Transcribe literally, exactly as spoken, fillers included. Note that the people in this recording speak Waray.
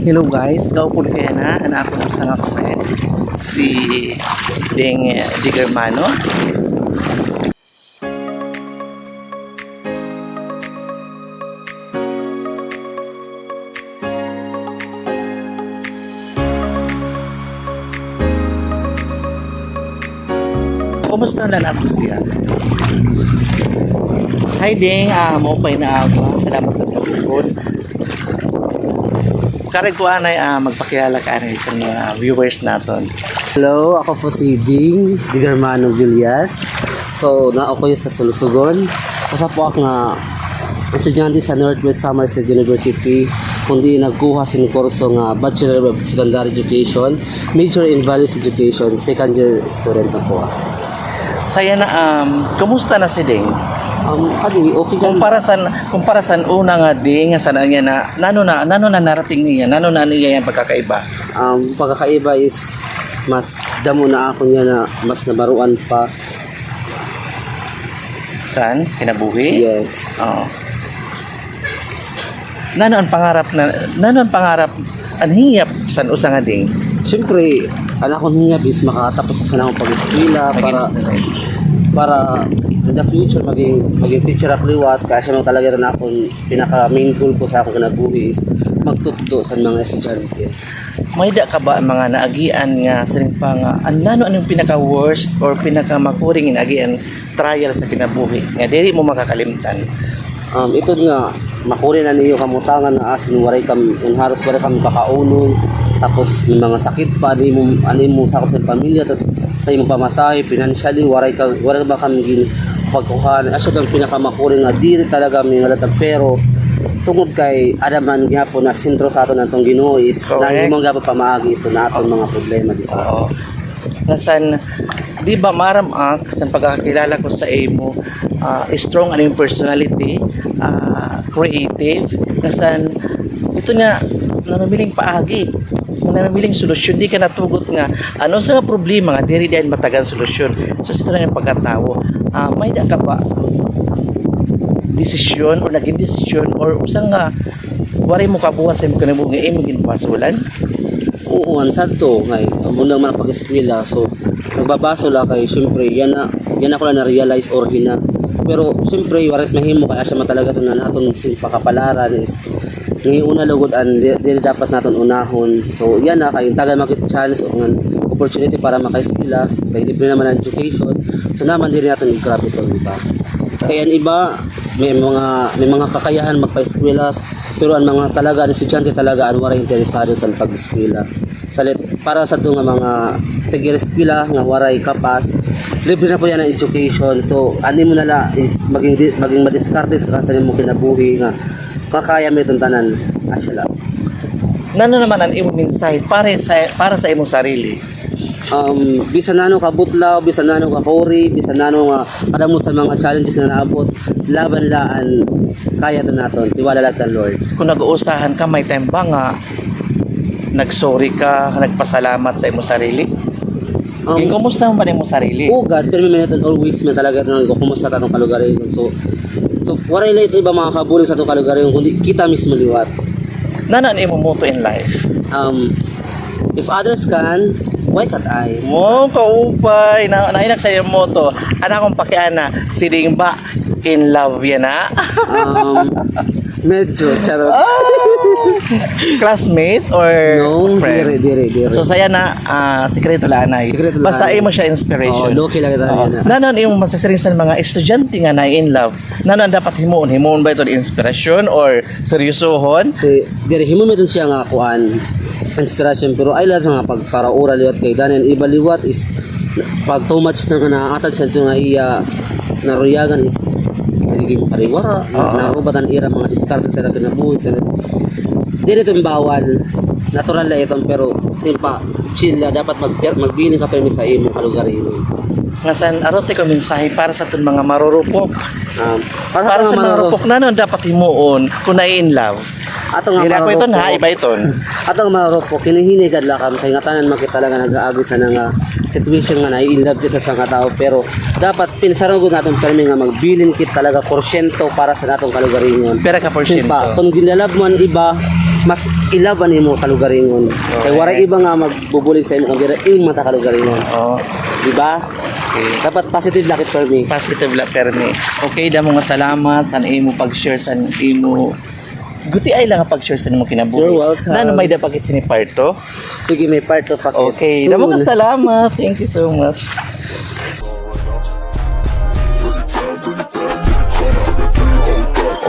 Hello guys, kaupod ko yana an akon usa nga friend, si Ding, eh, Digermano. Kumusta na nato siya? Hi, Ding. Ah, maupay nga aga. Salamat sa pagtukod. Karuyag ko anay, ah, magpakilala ka anay sa mga viewers naton. Hello, ako po si Ding Digermano Villas. So, naa ko sa Sorsogon. Usa po ako nga estudyante sa Northwest Samar State University, kundi nagkuha sin kurso nga Bachelor of Secondary Education, major in Values Education, second year student na po ako. Sa yana, um, kumusta na si Ding? Um, adi, okay ka. Kumpara san, kumpara san una nga Ding, nga san niya na, nano na, nano na narating niya, nano na niya an pagkakaiba? Um, pagkakaiba is mas damo na ako niya na mas nabaruan pa. San? Kinabuhi? Yes. Oo. Nano an pangarap na, nano an pangarap, an hingyap san usa nga Ding? Siyempre, an akon hingyap is makatapos sa akon pag-eskwela para, para in the future maging, maging teacher ako liwat, kay asya man talaga iton akon pinaka main goal ko sa akon kinabuhi is magtutdo sa mga estudyante. May-ada ka ba mga naagian nga siring pa nga, an-, nano an imo pinaka worst or pinaka makuri nga naagian trial sa kinabuhi nga diri mo makakalimtan? Um, iton nga makuri na niyo kamutangan nga as in waray kam, haros waray kam kakaunon, tapos may mga sakit pa, an imo, an imo sakop sa pamilya, tas sa imo pamasahe, financially, waray ka, waray ba kam gin pagkuhan. Asya iton pinakamakuri nga diri talaga mi nalata, pero tungod kay ada man gihapon na sentro sa aton aton Ginoo is nahimo gihapon pamaagi iton aton mga problema, di ba? Oo. Nga san, di ba, maaram ak, san pagkakakilala ko sa imo, ah, strong an imo personality, ah, creative, nga san, ito nga, namimiling paagi, namimiling solusyon, di ka natugot nga, ano sa nga problema nga, diri diay matagan solusyon. So, sa ito na nga pagkatawo, ah, may-ada ka ba desisyon or naging desisyon or usa nga waray mo kabuhat sa imo kinabuhi nga imo ginpasulod? Oo, an sadto, kay, um, una man an pag-eskwela, so, nagbabasol la kay, siyempre, yana, yana ko la na-realize or hina. Pero, siyempre, waray mahimo, kay asya man talaga iton an aton sin pakapalaran is, nanghiuna lugod an di, diri dapat naton unahon. So, yana, kay tagan makit chance o ngan opportunity para makaeskwela, kay libre naman an education. So, naman diri naton i-grab iton, di ba? Kay an iba, may mga, may mga kakayahan magpaeskwela, pero an mga talaga, an estudyante talaga, an waray interesado sa pag-eskwela. Salit, para sa ito nga mga tigir-eskwela nga waray kapas, libre na po yana an education. So, an imo na la is maging di, maging madiskarte sa kasa nimo kinabuhi nga makaya mo iton tanan. Asya la. Nano naman an imo mensahe para sa, para sa imong sarili? Um, bisan nano kabutlaw, bisan nano kakuri, bisan nano nga kadamo sa mga challenges nga naabot, laban la an kaya iton naton, tiwala la ha Lord. Kung nag-uusahan ka, may time ba nga nag-sorry ka, nagpasalamat sa imo sarili? Um, ginkumusta mo ba nimo sarili? Oh God, pirmi man iton, always man talaga iton nagkukumusta sa aton kalugaringon. So, so, waray la ito iba mga kabulig sa aton kalugaringon, kundi kita mismo liwat. Nano an imo motto in life? Um, if others can, why can't I? Wow, kaupay. Na, nahinak sa imo motto. An akon pakiana, si Ding ba in love yana? Um, medyo, charot. Oh! Classmate or friend? No, diri, diri, diri. So, sa yana, ah, sikreto la anay. Sikreto la anay. Basta imo siya inspiration. Oo, low-key la kita yana. Nano an imo masasiring sa mga estudyante nga na-in love? Nano an dapat himuon? Himuon ba iton inspirasyon or seryosohon? Si, diri, himuon man iton siya nga kuan, inspirasyon, pero ay lang sa nga pagparaura liwat kay danin iba liwat is pag too much na nga na-attach sa ito nga iya naruyagan is nagiging pariwara, oo, narubat an ira mga diskarte sa ira kinabuhi, sa ira. Diri iton bawal, natural la iton, pero simpa, chill la, dapat mag-, magbilin ka pirmi sa imong kalugaringon. Nga san, aro ti ko mensahe para sa aton mga marurupok. Um, para sa mga marurupok, nano an dapat himuon kung na-in love? Ato nga marurupok. Diri ako iton, ha, iba iton. Ato nga marurupok, hinay-hinay gad la kam, kay ngatanan man kita la nga nag-aagi sa nga situation nga na-in love kita sa nga tawo, pero dapat pinsaron gud naton pirmi nga magbilin kit talaga porsyento para sa aton kalugaringon. Pira ka porsyento? Simpa, kung ginlalab mo an iba, Mas ilab an imo kalugaringon. Kay waray iba nga magbubulig sa imo kundi imo mata kalugaringon. Oo. Di ba? Okay. Dapat positive la kit permi. Positive la permi. Okay, damo nga salamat sa imo pag-share sa imo. Gutiay lang nga pag-share sa imo kinabuhi. You're welcome. Nano, may-ada pa kit sini part two? Sige, may part two pa kit. Okay, Soon. Damo nga salamat. Thank you so much.